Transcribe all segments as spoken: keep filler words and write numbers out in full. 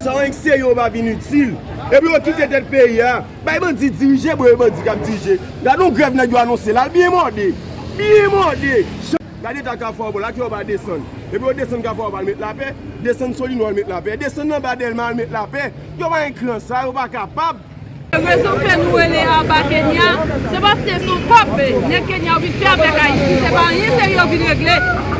Sa anyen se yo pa vin itil. Epi yo kite tèt peyi a. Bay bandi dirije, bro, e bandi k ap dirije. Gade yon grèv nèg yo anonse la, l byen mòde. Byen mòde. Gade eta Kafou Abòl la, ke yo pa desann. Epi yo desann Kafou Abòl al met lapè, desann Solino al met lapè, desann anba Dèlma al met lapè. Yo pa gen kran sa, yo pa kapab. Rezon fè nou rele Aba Kenya, se paske se yon kòb nèg Kenya yo vin fè avèk Ayiti, se pa anyen serye yo vin regle.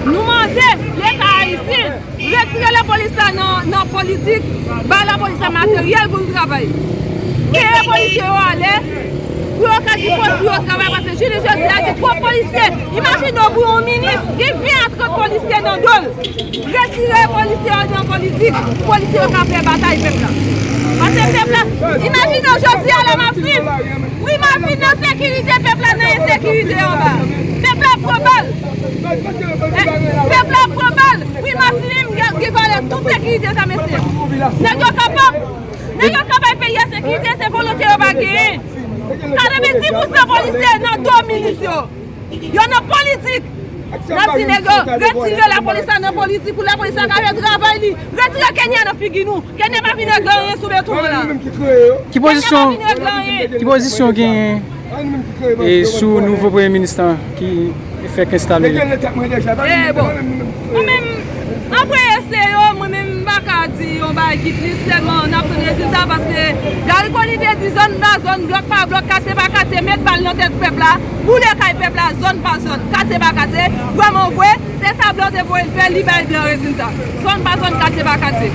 Nou mande Leta ayisyen retire lapolis la nan, nan politik, bay lapolis la materyèl pou l travay. Peye polisye yo alè, pou yo ka gen fòs pou yo travay, paske jounen jodi a, gen twòp polisye. Imajine w pou yon minis gen ven a trant polisye nan do l. Retire polisye yo nan politik, pou polisye yo ka fè batay pèp la. Paske pèp la, imajine w jodi a la m ap viv. Wi, m ap viv nan sekirite, pèp la nan ensekirite anba. Pèp la pran bal. Eh, pèp la pran bal. Wi, Matinim gen, gen valè tout sekirite sa, mesye. Nèg yo kapab, nèg yo kapab peyi a sekirite, se volonte yo pa genyen. Katrevenndis pousan polisye nan do minis yo. Yo nan politik. N ap di nèg yo, retire lapolis la nan politik pou lapolis la ka fè travay li. Retire Kenya nan figi nou. Kenya pa vin regle anyen sou beton an la. Ki pozisyon, ki pozisyon w genyen e sou nouvo premye minis lan ki fèk enstale yo? Eh, bon. Mwen menm, apre ese yo, mwen menm, m pa ka di yon bagay ki plis, sèlman n ap tann rezilta, paske Garry Conille te di zòn pa zòn, blòk pa blòk, katye pa katye, met bal nan tèt pèp la, boule kay pèp la, zòn pa zòn, katye pa katye. Vrèman vre, se sa blan te voye l fè, li bay blan rezilta. Zòn pa zòn, katye pa katye.